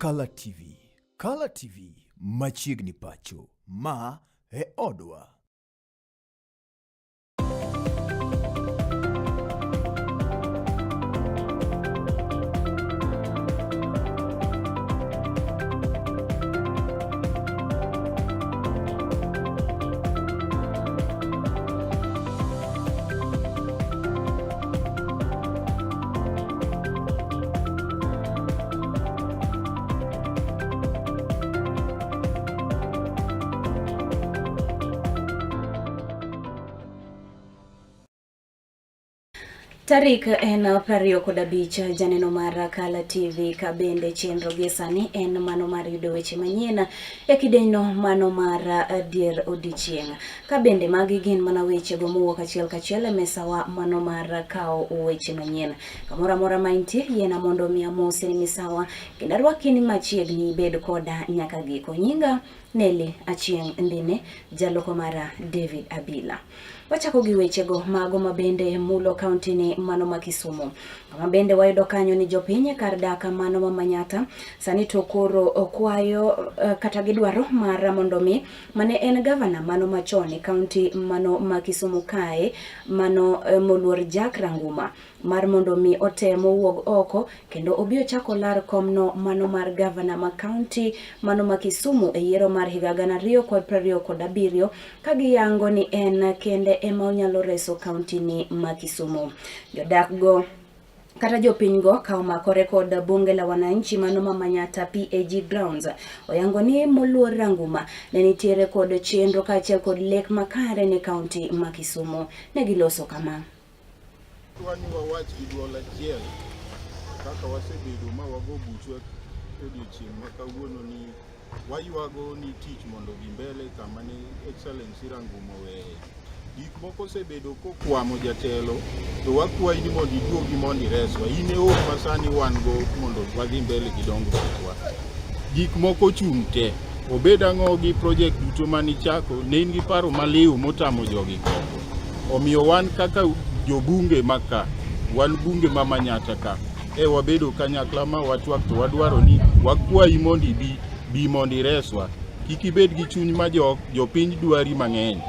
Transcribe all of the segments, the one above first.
Kala TV. Kala TV machiegni pacho. Ma e odwa. Tarik en 25 janeno mar Kala TV ka bende chenro gie sani en mano mar yudo weche manyien e kidenyno mano mar dier odiechieng'. Ka bende magi gin mana wechego mowuok achiel kachiel e mesawa mano mar kawo weche manyien. Kamoro amora ma intie, yiena mondo mi amosi ni misawa kendo arwaki ni machiegni ibed koda nyaka giko. Nyinga Nelly Achieng' Ndine, jaloko mara David Abila. Wachako gi wechego mago ma bende mulo kaunti ni mano ma Kisumu. Kama bende wayudo kanyo ni jopiny kar dak mano ma Manyata sani to koro okwayo eh, kata gidwaro mar mondo mi mane en gavana mano machon e kaunti mano ma Kisumu kae mano eh, moluor Jack Ranguma mar mondo mi otem owuog oko kendo obi ochak olar komno mano mar gavana ma kaunti mano ma Kisumu e yiero mar higa 2027 ka giyango ni en kende ema onyalo reso kaunti ni ma Kisumu. Jodak go kata jopiny go ka omakore kod bunge la wananchi mano ma Manyatta PAG grounds oyango ni moluor Ranguma ne nitiere kod chenro kaachiel kod lek makare ne kaunti ma Kisumu. Ne giloso kama. Dwa ni wawach gi dwol achiel kaka wasebedo ma wago buchwa odiechieng' ma kawuono ni waywago ni tich mondo odhi mbele kama ne Excellency Ranguma oweye. Gik moko osebedo kokwamo jatelo to wakwayi ni mondo iduogi mondo ireswa. In e hope ma sani wan go mondo wadhi mbele gi dongruokwa. Gik moko ochung' te. Obed ang'o gi project duto mane ichako, ne in gi paro maliw motamo jogi gombo. Omiyo wan kaka jobunge ma ka, wan bunge ma Manyatta ka, e wabedo kanyakla ma watwak to wadwaro ni wakwayi mondo ibi, bi mondo ireswa. Kik ibed gi chuny ma jok, jopiny dwari mang'eny.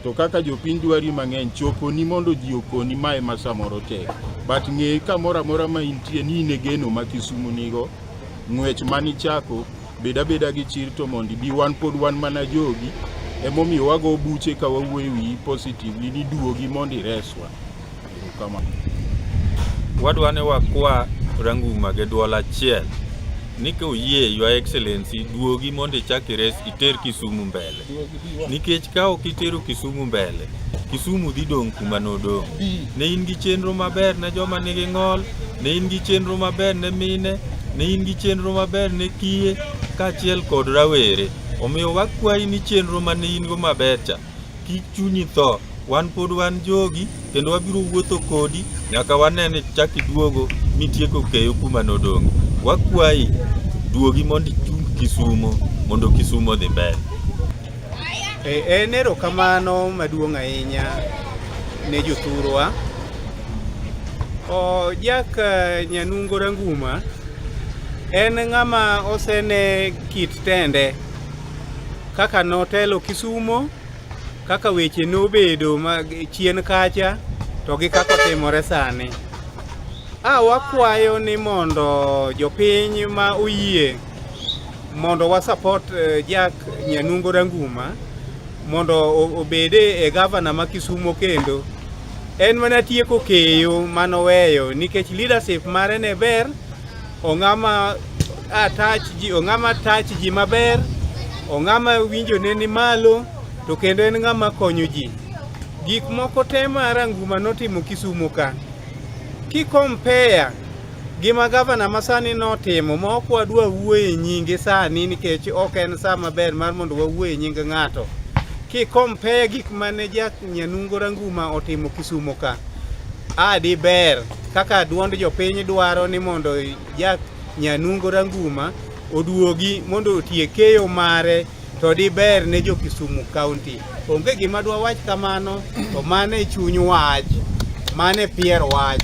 To kaka jopiny dwari mang'eny, choponi mondo ji okoni ma ema samoro tek. But ng'e kamoro amora ma intie ni in e geno ma Kisumu nigo, ng'wech manichako Bed abeda gi chir to mondo ibi, wan pod wan mana jogi. Emomiyo wago buche ka wawuoyo e wiyi positively ni duogi mondo ireswa. Erokamano. Wadwa ni wakwa Ranguma gi duol achiel ni koyie Your Excellency duogi mondo ichak ires iter Kisumu mbele. Nikech ka ok itero Kisumu mbele, Kisumu dhi dong' kuma nodong'. Ne in gi chenro maber ne joma nigi ng'ol, ne in gi chenro maber ne mine, ne in gi chenro maber ne kiye kaachiel kod rawere. Omiyo wakwayi ni chenro mane in go maber cha kik chunyi tho. Wan pod wan jogi kendo wabiro wuotho kodi nyaka wane ni chak iduogo mitieko keyo kuma nodong'. Wakwayi duogi mondo ichung Kisumo mondo Kisumo odhi mbele. E, en erokamano maduong' ahinya ne jothurwa. O Jack eh, Nyanungo Ranguma en ng'ama osene kit tende kaka notelo Kisumo, kaka weche nobedo mag chien kacha to gi kaka otimore sani. A wakwayo ni mondo jopiny ma oyie mondo wa support eh, Jack Nyanungo Ranguma mondo obede e gavana ma Kisumo kendo. En mana tieko keyo manoweyo nikech leadership mare ne ber, ong'ama attach ji, ong'ama touch ji maber, ong'ama winjo ne ni malo to kendo en ng'ama konyo ji. Gik moko te ma Ranguma notimo Kisumo ka, ki compare gi ma gavana masani notimo ma ok wadwa wuoyo e nyinge sani nikech ok en sa maber mar mondo wawuo e nying ng'ato. Ki compare gik mane Jack Nyanungo Ranguma otimo Kisumo ka, a diber kaka duond jopiny dwaro ni mondo Jack Nyanungo Ranguma oduogi mondo otiek keyo mare to diber ne jo Kisumu County. Onge gima dwawach kamano, to mano e chuny wach, mano e pier wach.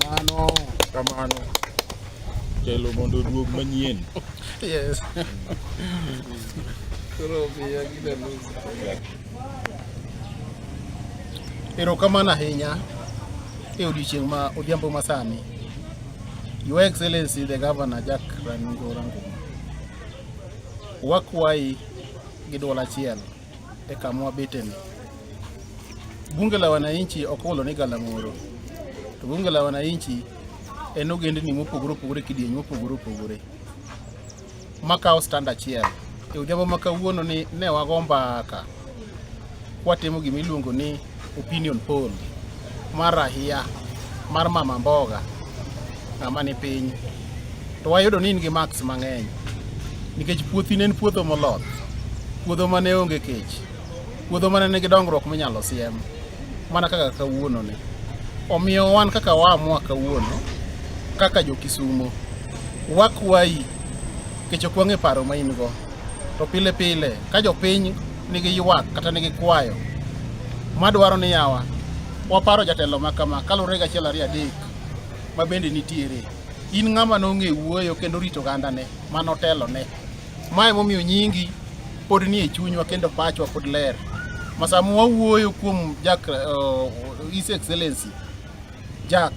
Mano kamano. Telo mondo oduog manyien. Yes. Koro miya gina nus. Erokamano ahinya e odiochieng' ma odhiambo masani. Your Excellency the Governor Jack Ranungo Ranguma. Wakwayi gi duol achiel e kama wabeteni. Bunge la Wananchi ok olo ni galamoro. To Bunge la Wananchi en ogendni mopogore opogore kidieny mopogore opogore makawo stand achiel. E odhiambo ma kawuono ni ne wago mbaka kwatimo gima iluongo ni opinion poll mar rahia mar mama mboga ng'ama ni piny to wayudo ni in gi marks mang'eny nikech puothi ne en puodho moloth puodho mane onge kech puodho mane nigi dongruok minyalo siem mana kaka kawuono ni omiyo wan kaka waamua kawuono kaka jo Kisumo wakwayi nikech ok wang'e paro ma in go to pile pile ka jopiny nigi ywak kata nigi kwayo madwaro ni yawa waparo jatelo ma kama kaluwore gi achiel ariyo adek ma bende nitiere in ng'ama nong'e wuoyo kendo rito ogandane manotelone ma emomiyo nyingi pod nie chunywa kendo pachwa pod ler ma sama wawuoyo kuom Jack His Excellency Jack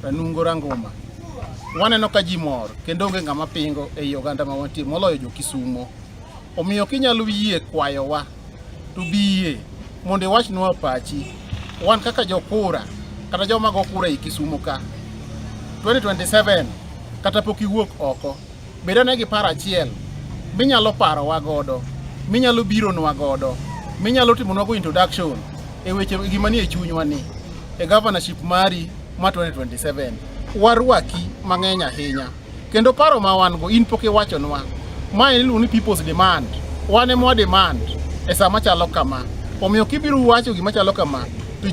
Ranungo Ranguma waneno ka ji mor kendo onge ng'ama pingo ei oganda ma wantie moloyo jo Kisumo. Omiyo kinyalo yie kwayowa to biye mondo iwachnwa pachi. Wan kaka jokura kata joma go kura ei Kisumo ka 2027 kata pok iwuok oko bed ane gi paro achiel minyalo parowa godo minyalo bironwa godo minyalo timonwago introduction e weche gima nie chunywa ni e governorship mari ma 2027 warwaki mang'eny ahinya kendo paro ma wan go in pok iwachonwa ma iluongo ni people's demand wan ema wa demand e sama chalo kama omiyo kibiro wacho gima chalo kama to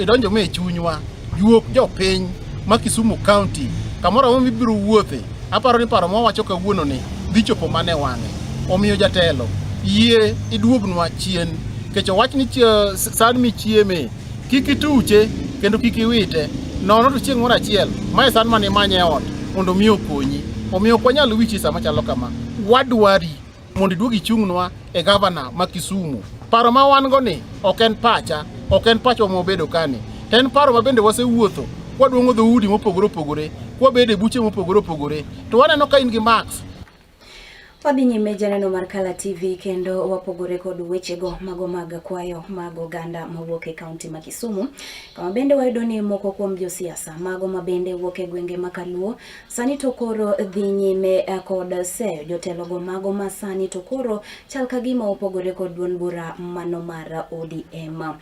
idonjo ma e chunywa juok jopiny ma Kisumu County kamoro amora mibiro wuothe aparo ni paro mwawacho kawuono ni dhi chopo mana e wang'e omiyo jatelo yie iduognwa chien nikech owach ni san michieme kik ituche kendo kik iwite nono to chieng' moro achiel mae san mane imanye e ot mondo mi okonyi omiyo ok wanyal wichi sama chalo kama wadwari mondo iduog ichung'nwa e gavana ma Kisumu. Paro ma wan go ni ok en pacha, ok en pachwa mobedo kani. To en paro ma bende wasewuotho kwaduong'o dhoudi mopogore opogore, kwabedo e buche mopogore opogore. To waneno ka in gi marks. Wadhi nyime janeno mar Kala TV kendo wapogore kod wechego mago mag kwayo mag oganda mawuok e kaunti ma Kisumu, kama bende wayudo ni moko kuom josiasa mago ma bende wuok e gwenge ma Kaluo sani to koro dhi nyime kod seyo jotelogo mago ma sani to koro chal ka gima opogore kod duond bura mano mar ODM.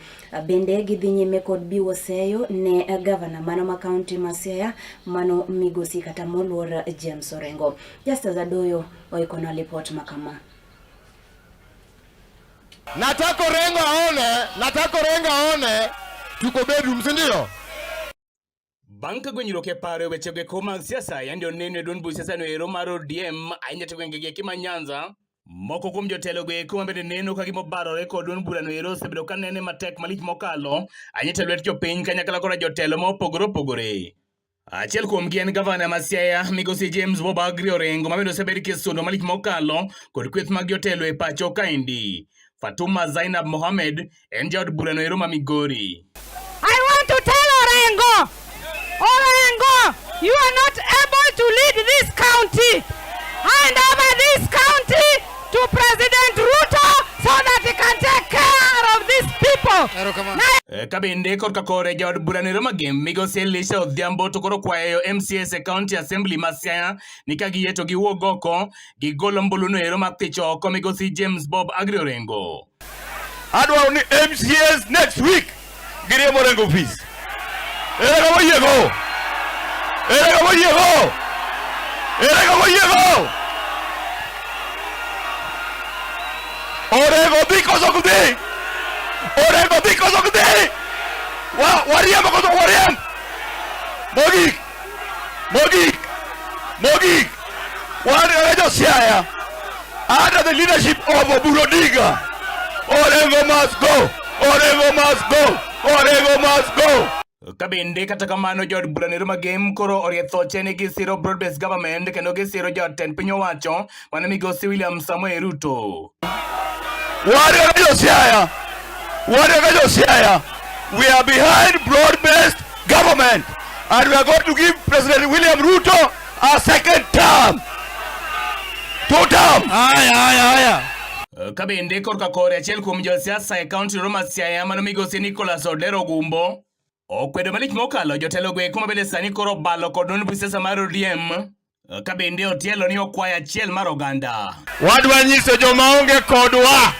Bende gidhi nyime kod biwo seyo ne gavana mano ma kaunti ma Siaya mano migosi kata moluor James Orengo. Justus Adoyo oikona lipot ma kama. Nataka Orengo aone, nataka Orengo aone tuko bedroom, si ndio? Bang' ka gwenyruok e paro e wechego eko mag siasa yande oneno e duond buch siasa no ero mar ODM ahinya to gwenge gi eki ma Nyanza. Moko kuom jotelo go eko mabende neno ka gima obarore kod duond bura no ero osebedo ka nene matek malich mokalo ahinya to e lwet jopiny kanyakla koda jotelo ma opogore opogore. Achiel kuomgi en gavana ma Siaya migosi James Bob Agri Orengo ma bende osebed kisundo malich mokalo kod kweth mag jotelo e pacho kaendi. Fatuma Zainab Mohamed en jaod burano ero ma Migori. I want to tell Orengo, Orengo, you are not able to lead this county. Hand over this county to President Ruto so that he can take care of these people. Ka bende korka kore jaod burano ero Magem migosi Elisha Odhiambo to koro kwayo MCAs e County Assembly ma Siaya ni ka giyie to giwuog oko gigol ombuluno ero mar thicho oko migosi James Bob Agri Orengo. Adwaro ni MCAs next week giriemb Orengo ofis. Ere kama oyiego? Ere kama oyiego? Ere kama oyiego? Orengo dhi koso ok dhi? Orengo dhi koso ok dhi? Wariembo koso ok wariemb? Mogik, mogik, mogik. Wan kaka jo Siaya under the leadership of Oburu Odinga, Orengo must go, Orengo must go, Orengo must go. Ka bende kata kamano jood bura nero magem koro orie thoche ni gisiro broad based government kendo gisiro jatend piny owacho mano migosi William Samoei Ruto. Warrior Josiah, Warrior Josiah, we are behind broad-based government and we are going to give President William Ruto a second term. Two term. Haya, haya, haya. Ka bende korka kore achiel kuom josiasa e kaunti ma Siaya mano migosi Nicholas Odero Gumbo okwedo malich mokalo jotelo go eko ma bende sani koro obalo kod duond siasa mar ODM ka bende otielo ni okwayo achiel mar oganda. Wadwa nyiso joma onge kodwa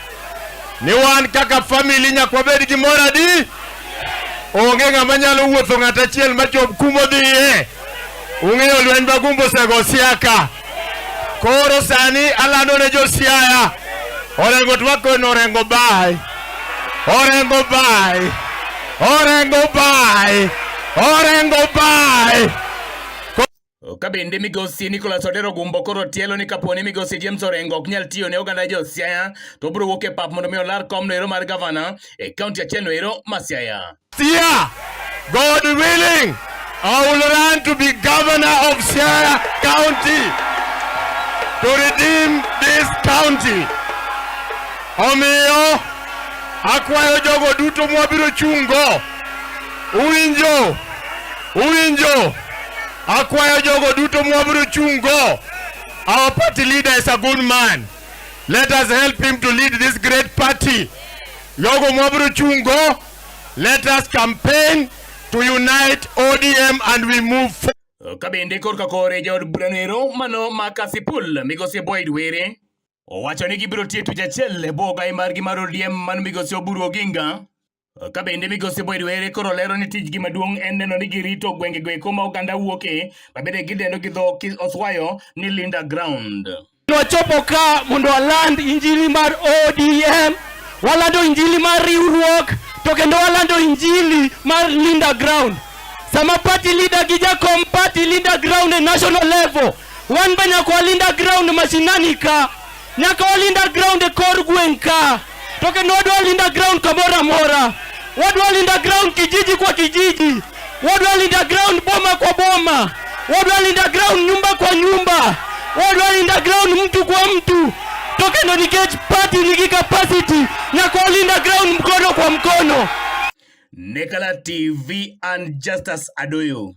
ni wan kaka family nyaka wabed gi mor adi. Onge ng'ama nyalo wuotho ng'at achiel machop kumodhiye. Ung'eyo lweny ma Gumbo osego Siaka. Koro sani alando ne jo Siaya, Orengo twako Orengo bye. Orengo bye. Orengo bye. Orengo bye. Ka bende migosi Nicholas Odero Gumbo koro tielo ni kapo ni migosi James Orengo ok nyal tiyo ne oganda jo Siaya to obiro wuok e pap mondo mi olar kom no ero mar gavana e kaunti achiel no ero ma Siaya. Sia, God willing, I will run to be governor of Siaya County to redeem this county. Omiyo, akwayo jogo duto mwabiro chungo. Uwinjo, uwinjo, akwayo jogo duto mwabiro chungo. Our party leader is a good man. Let us help him to lead this great party. Jogo mwabiro chungo, let us campaign to unite ODM and we move forward. Ka bende korka kore jaod bura no mano ma Kasipul migosi Boyd Were owacho ni gibiro tiyo tich achiel e bwo ogai margi mar ODM mano migosi Oburu Oginga. Ka bende migosi Boyd Were koro lero ni tijgi maduong' en neno ni girito gwenge go eko ma oganda wuoke ma bende gidendo gi dho Oswayo ni Linda Ground. Wachopo ka mondo waland injili mar ODM, walando injili mar riwruok, to kendo walando injili mar Linda Ground. Sama party leader gi jakom party Linda Ground e national level, wan be nyaka walinda ground mashinani ka, nyaka walinda ground e kor gweng' ka, to kendo wadwa linda ground kamoro amora. Wadwa linda ground kijiji kwa kijiji, wadwa linda ground boma kwa boma, wadwa linda ground nyumba kwa nyumba, wadwa linda ground mtu kwa mtu. To kendo nikech party nigi capacity, nyaka walinda ground mkono kwa mkono. Nekala TV and Justus Adoyo.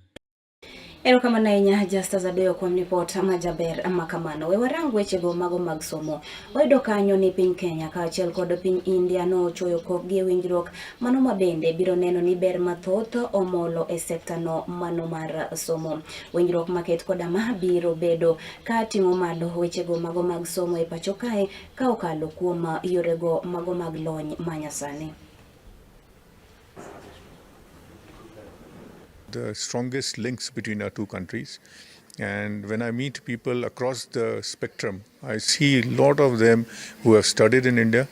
Erokamano ahinya Justus Adoyo kuom ripot majaber makamano. We warang wechego mago mag somo. Wayudo kanyo ni piny Kenya kaachiel kod piny India nochoyo kokgi e winjruok mano mabende biro neno ni ber mathoth omolo e sekta no mano mar somo. Winjruok maket koda ma biro bedo ka ting'o malo wechego mago mag somo e pacho kae ka okalo kuom yorego mago mag lony manyasani. The strongest links between our two countries. And when I meet people across the spectrum, I see a lot of them who have studied in India,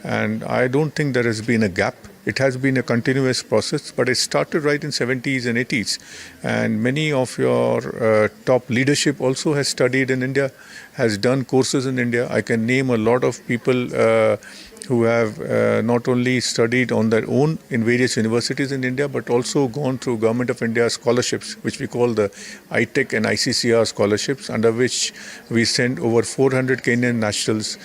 and I don't think there has been a gap. It has been a continuous process, but it started right in 70s and 80s. And many of your top leadership also has studied in India, has done courses in India. I can name a lot of people who have not only studied on their own in various universities in India, but also gone through Government of India scholarships, which we call the ITEC and ICCR scholarships, under which we send over 400 Kenyan nationals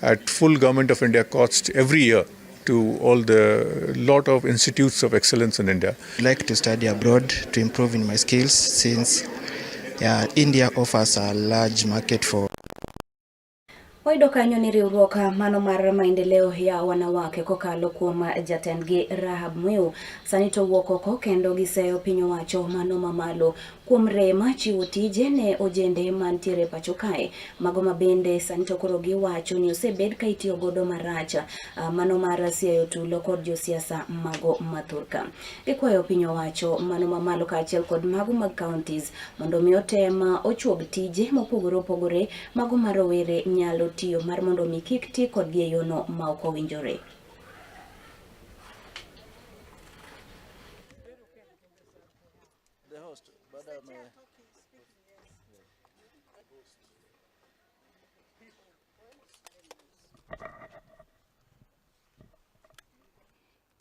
at full Government of India cost every year to all the lot of institutes of excellence in India. I'd like to study abroad to improve in my skills, since India offers a large market for. Wayudo kanyo ni riwruok mano mar maendeleo ya wanawake kokalo kuom jatendgi Rahab Mwiu sani to wuok oko kendo giseyo piny owacho mano mamalo kuom rem chiwo tije ne ojende mantiere pacho kae. Mago mabende sani to koro giwacho ni osebed ka itiyo godo marach mano mar siayo tulo kod josiasa mago mathurka. Gikwayo piny owacho mano mamalo kaachiel kod mago mag counties mondo mi otem ochuog tije mopogore opogore mago ma rowere nyalo tiyo mar mondo mi kik ti kodgi e yono ma ok owinjore.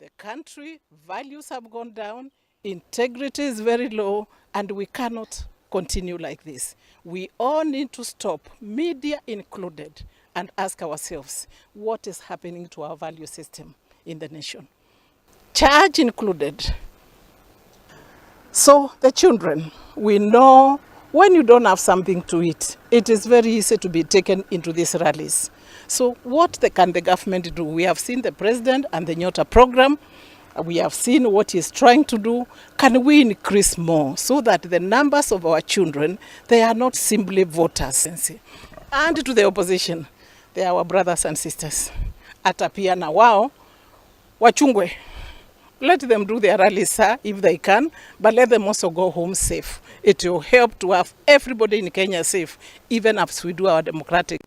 The country values have gone down. Integrity is very low, and we cannot continue like this. We all need to stop, media included, and ask ourselves what is happening to our value system in the nation. Church included. So the children, we know when you don't have something to eat, it is very easy to be taken into these rallies. So what can the government do? We have seen the president and the Nyota program. We have seen what he's trying to do. Can we increase more so that the numbers of our children, they are not simply voters? And to the opposition, they are our brothers and sisters. Hata pia na wao wachungwe. Let them do their rallies, sir, if they can, but let them also go home safe. It will help to have everybody in Kenya safe, even as we do our democratic.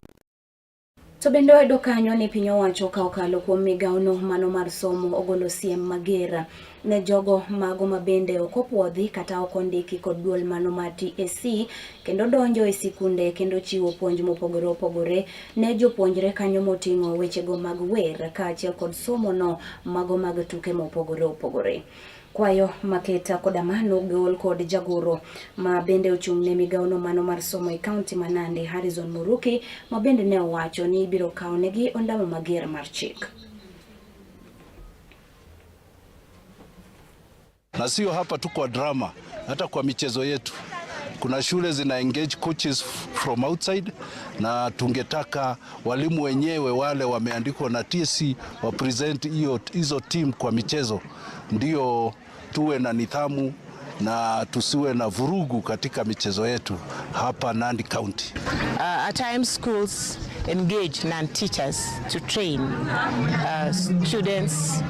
To bende wayudo kanyo ni piny owacho ka okalo kuom migawono mano mar somo ogolo siem mager ne jogo mago ma bende ok opuodhi kata ok ondiki kod duol mano mar TSC kendo donjo e sikunde kendo chiwo puonj mopogore opogore ne jopuonjre kanyo moting'o wechego mag wer kaachiel kod somo no mago mag tuke mopogore opogore. Kwayo maketa koda mano gol kod jagoro ma bende ochung' ne migawono mano mar somo e kaunti ma Nandi, Harrison Muruki, ma bende ne owacho ni ibiro kawo negi ondamo mager mar chik. Na sio hapa tu kwa drama, hata kwa michezo yetu kuna shule zina engage coaches from outside, na tungetaka walimu wenyewe wale wameandikwa na TSC wa present hiyo hizo team kwa michezo, ndio tuwe na nidhamu na tusiwe na vurugu katika michezo yetu hapa Nandi County. At times schools engage non-teachers to train students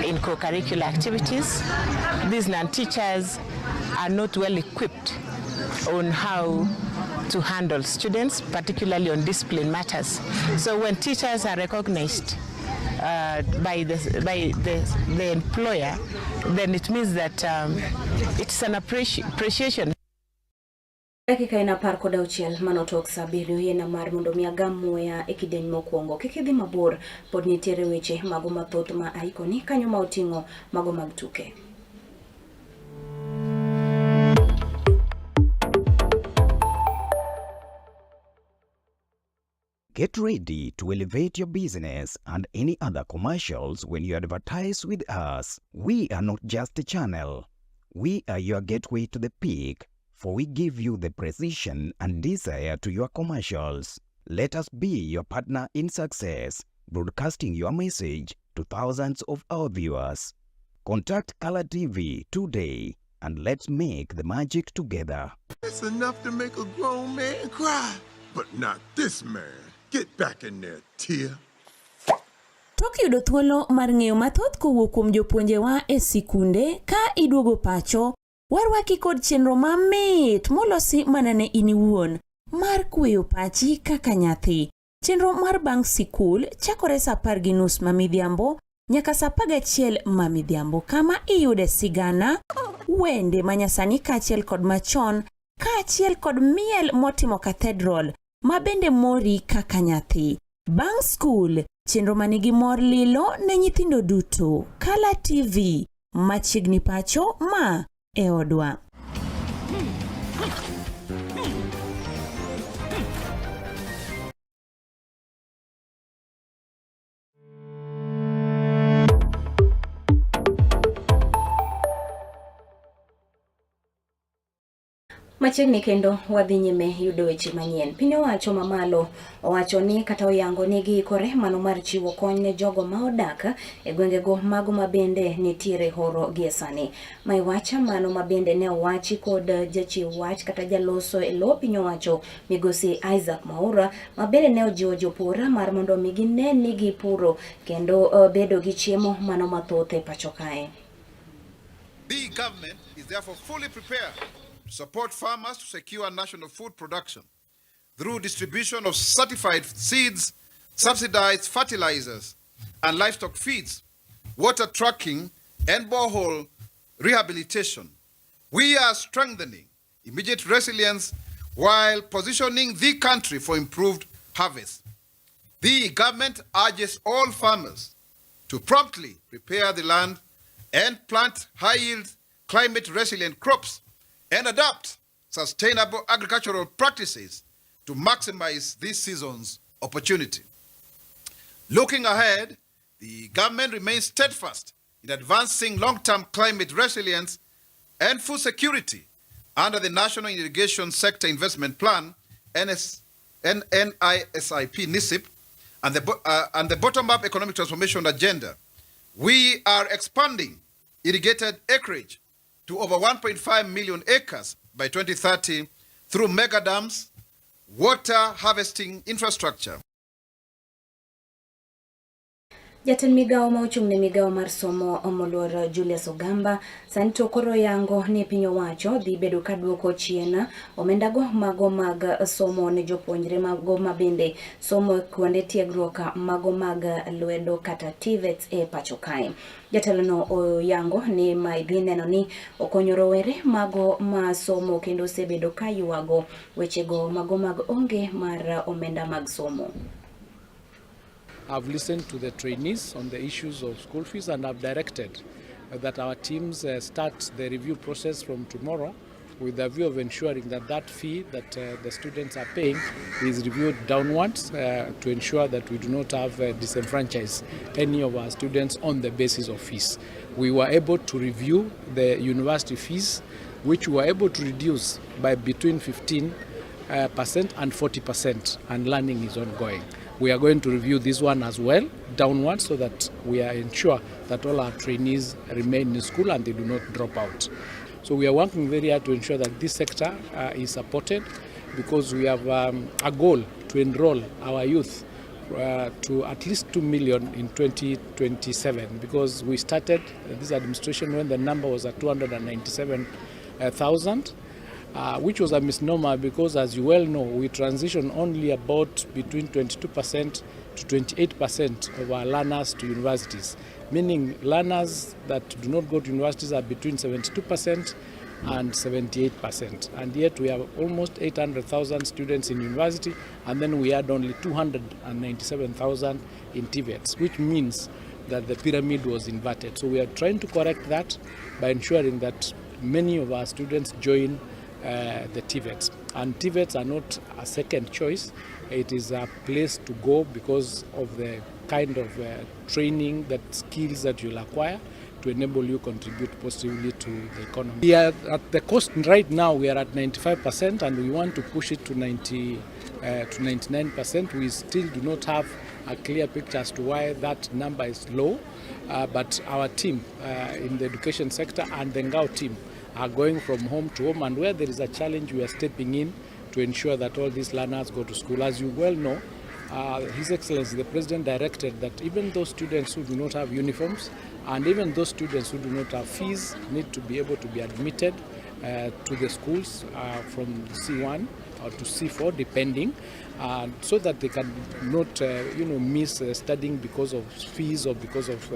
in co-curricular activities. These non-teachers are not well equipped on how to handle students, particularly on discipline matters. So when teachers are recognized by the employer, then it means that it's an appreciation. Dakika en 16 mano tok sa 7 yiena mar mondo mi agam muya e kidieny mokwongo. Kik idhi mabor, pod nitiere weche mago mathoth ma aikoni kanyo ma oting'o mago mag tuke. Get ready to elevate your business and any other commercials when you advertise with us. We are not just a channel. We are your gateway to the peak, for we give you the precision and desire to your commercials. Let us be your partner in success, broadcasting your message to thousands of our viewers. Contact Color TV today and let's make the magic together. It's enough to make a grown man cry, but not this man. Get back in there, Tia. Tok yudo thuolo mar ng'eyo mathoth kowuok kuom jopuonjewa e sikunde ka iduogo pacho, warwaki kod chenro mamit molosi mana ne in iwuon mar kweyo pachi kaka nyathi. Chenro mar bang' sikul chakore sa 10:30 ma midhiambo nyaka sa 11 ma midhiambo kama iyude sigana, wende manyasani kaachiel kod machon, kaachiel kod miel motimo cathedral ma bende mori kaka nyathi. Bang' skul, chenro manigi mor lilo ne nyithindo duto. Kala TV, machiegni pacho ma e odwa. Machiegni kendo wadhi nyime yudo weche manyien. Piny owacho mamalo owacho ni kata oyango ni giikore mano mar chiwo kony ne jogo ma odak e gwengego mago ma bende nitiere horo gie sani. Mae wach mano ma bende ne owachi kod jachiw wach kata jaloso e lo piny owacho migosi Isaac Mwaura ma bende ne ojiwo jopur mar mondo mi gine ni gipuro kendo bedo gi chiemo mano mathoth e pacho kae. The government is therefore fully prepared to support farmers to secure national food production through distribution of certified seeds, subsidized fertilizers and livestock feeds, water trucking, and borehole rehabilitation. We are strengthening immediate resilience while positioning the country for improved harvest. The government urges all farmers to promptly prepare the land and plant high yield climate resilient crops and adopt sustainable agricultural practices to maximize this season's opportunity. Looking ahead, the government remains steadfast in advancing long term climate resilience and food security under the National Irrigation Sector Investment Plan, NS, NNISIP, NISIP, and the bottom up economic transformation agenda. We are expanding irrigated acreage to over 1.5 million acres by 2030 through mega dams, water harvesting infrastructure. Jatend migawo ma ochung' ne migawo mar somo moluor Julius Ogamba sani to koro yango ni piny owacho dhi bedo ka duoko chien omendago mago mag somo ne jopuonjre mago ma bende somo e kuonde tiegruok mago mag lwedo kata TVETs e pacho kae. Jatelono oyango ni mae dhi neno ni okonyo rowere mago ma somo kendo osebedo ka ywago wechego mago mag onge mar omenda mag somo. I've listened to the trainees on the issues of school fees and I've directed that our teams start the review process from tomorrow with the view of ensuring that that fee that the students are paying is reviewed downwards to ensure that we do not have disenfranchise any of our students on the basis of fees. We were able to review the university fees, which we were able to reduce by between 15% and 40%, and learning is ongoing. We are going to review this one as well, downwards, so that we are ensure that all our trainees remain in school and they do not drop out. So we are working very hard to ensure that this sector is supported, because we have a goal to enroll our youth to at least 2 million in 2027, because we started this administration when the number was at 297,000. Which was a misnomer because, as you well know, we transition only about between 22% to 28% of our learners to universities, meaning learners that do not go to universities are between 72% and 78%. And yet we have almost 800,000 students in university, and then we had only 297,000 in TVETs, which means that the pyramid was inverted. So we are trying to correct that by ensuring that many of our students join the TVETs. And TVETs are not a second choice. It is a place to go because of the kind of training, that skills that you'll acquire to enable you contribute positively to the economy. We are at the cost right now, we are at 95%, and we want to push it to 99%. We still do not have a clear picture as to why that number is low, but our team in the education sector and the NGAO team are going from home to home, and where there is a challenge, we are stepping in to ensure that all these learners go to school. As you well know, His Excellency the President directed that even those students who do not have uniforms and even those students who do not have fees need to be able to be admitted to the schools from C1 or to C4, depending, so that they can not miss studying because of fees or because of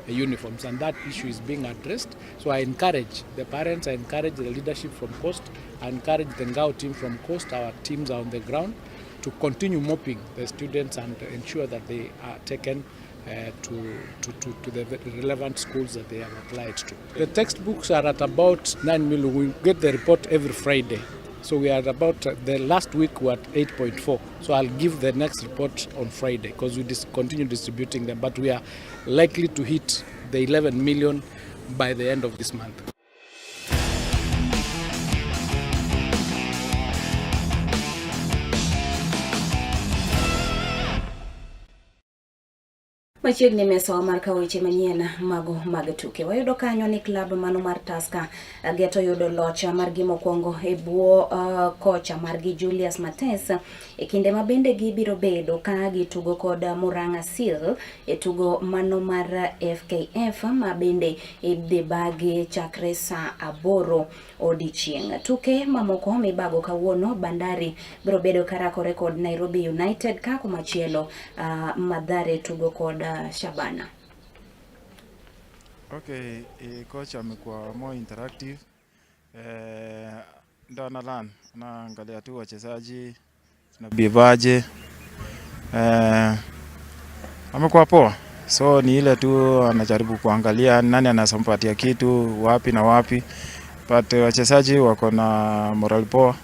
uniforms, and that issue is being addressed. So I encourage the parents, I encourage the leadership from Coast, I encourage the NGAO team from Coast, our teams are on the ground, to continue mopping the students and ensure that they are taken to the relevant schools that they have applied to. The textbooks are at about 9 million. We get the report every Friday. So we are about, the last week we were at 8.4. So I'll give the next report on Friday because we continue distributing them. But we are likely to hit the 11 million by the end of this month. Machiegni mesawa mar kawo weche manyien mago mag tuke. Wayudo kanyo ni klab mano mar Tusker geto yudo loch margi mokwongo e bwo kocha margi Julius Mates e kinde ma bende gibiro bedo ka gitugo kod Murang'a Seal e tugo mano mar FKF ma bende idhi bagi chakre saa 8 odiechieng'. Tuke mamoko mibago kawuono, Bandari biro bedo karakore kod Nairobi United ka komachielo Mathare tugo kod Shabana. Okay, coach amekuwa more interactive. Ndo ana learn, anaangalia tu wachezaji tunabivaje. Amekuwa poa. So ni ile tu anajaribu kuangalia nani anasampatia kitu wapi na wapi, but wachezaji wako na moral poa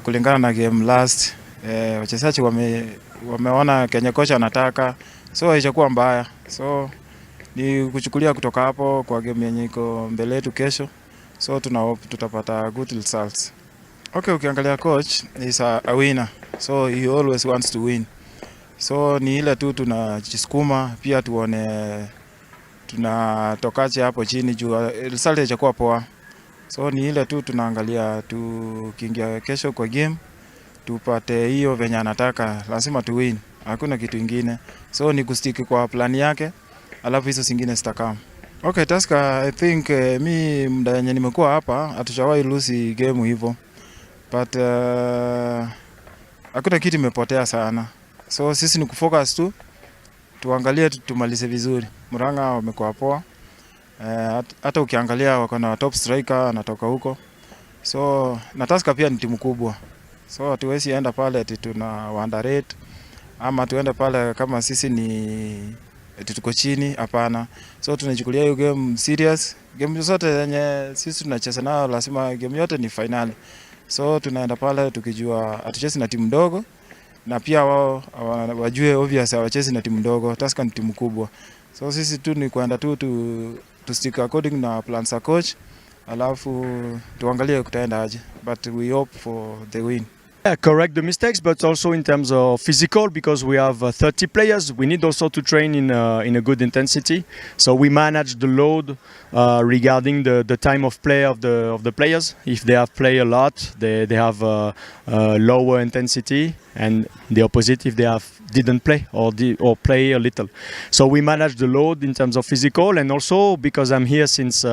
kulingana na game last wachezaji wameona kenye kocha anataka, so haijakuwa mbaya, so ni kuchukulia kutoka hapo kwa game yenye iko mbele yetu kesho, so tuna hope tutapata good results. Okay, ukiangalia coach is a winner, so he always wants to win. So ni ile tu tunajisukuma pia tuone tunatokaje hapo chini juu result haijakuwa poa. So ni ile tu tunaangalia tukiingia kesho kwa game tupate hiyo venye anataka, lazima tu win, hakuna kitu ingine. So ni kustick kwa plan yake, alafu hizo zingine zitakam. Okay, Tusker, I think mi muda yenye nimekuwa hapa hatujawahi lose game hivyo, but hakuna kitu imepotea sana, so sisi ni kufocus tu tuangalie tumalize vizuri. Murang'a wamekuwa poa, hata ukiangalia wako na top striker anatoka huko, so na Tusker pia ni timu kubwa, so hatuwezi enda pale ati tuna underrate ama tuende pale kama sisi ni ati tuko chini, hapana. So tunachukulia hiyo game serious. Game zote yenye sisi tunacheza nayo lazima game yote ni finali, so tunaenda pale tukijua hatuchezi na timu ndogo, na pia wao wajue obvious hawachezi na timu ndogo. Tusker ni timu kubwa, so sisi tu ni kwenda tu stick according na plans za coach, alafu tuangalie kutaenda aje, but we hope for the win. Yeah, correct the mistakes, but also in terms of physical, because we have 30 players, we need also to train in a good intensity. So we manage the load regarding the time of play of the players. If they have played a lot, they have lower intensity, and the opposite if they have didn't play or play a little. So we manage the load in terms of physical, and also because I'm here since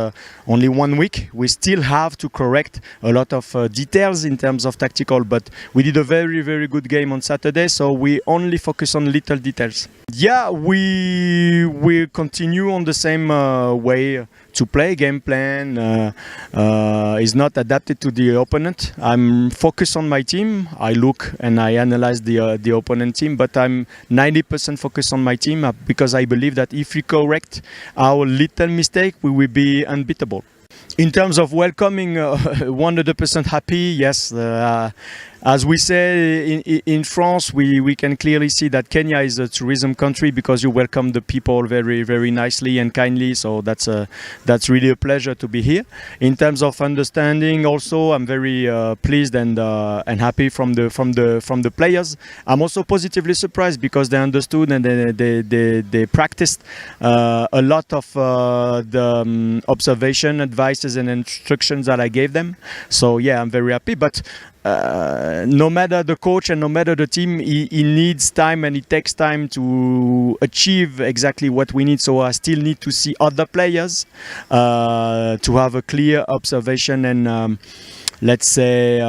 only 1 week, we still have to correct a lot of details in terms of tactical. But we did a very, very good game on Saturday, so we only focus on little details. Yeah, we will continue on the same way to play. Game plan is not adapted to the opponent. I'm focused on my team. I look and I analyze the opponent team, but I'm 90% focused on my team because I believe that if we correct our little mistake, we will be unbeatable. In terms of welcoming, 100% happy, yes. As we say in France, we can clearly see that Kenya is a tourism country because you welcome the people very, very nicely and kindly. So that's really a pleasure to be here. In terms of understanding, also, I'm very pleased and happy from the players. I'm also positively surprised because they understood and they practiced a lot of the observation, advices, and instructions that I gave them. So yeah, I'm very happy. But no matter the coach and no matter the team, he needs time and it takes time to achieve exactly what we need. So I still need to see other players to have a clear observation and let's say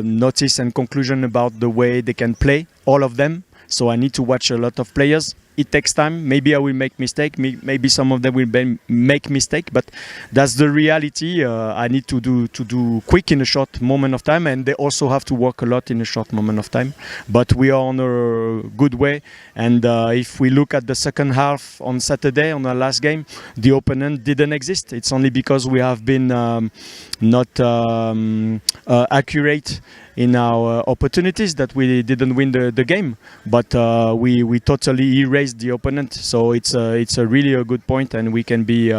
notice and conclusion about the way they can play, all of them. So I need to watch a lot of players. It takes time. Maybe I will make mistake. Maybe some of them will make mistake, but that's the reality. I need to do quick in a short moment of time, and they also have to work a lot in a short moment of time. But we are on a good way, and if we look at the second half on Saturday, on our last game, the opponent didn't exist. It's only because we have been not accurate in our opportunities that we didn't win the game. But we totally erased the opponent. So it's a really a good point, and we can be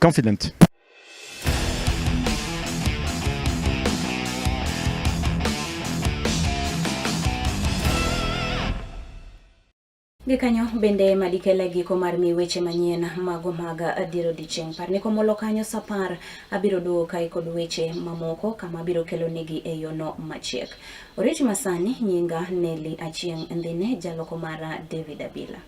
confident. Gikanyo bende madikele giko mar mi weche manyien mago mag dier odiochieng'. Par ni komolo kanyo sa 10 abiro duogo kae kod weche mamoko kama abiro kelo negi e yono machiek. Oriti masani nyinga Nelly Achieng' Ndhine, jaloko mara David Abila.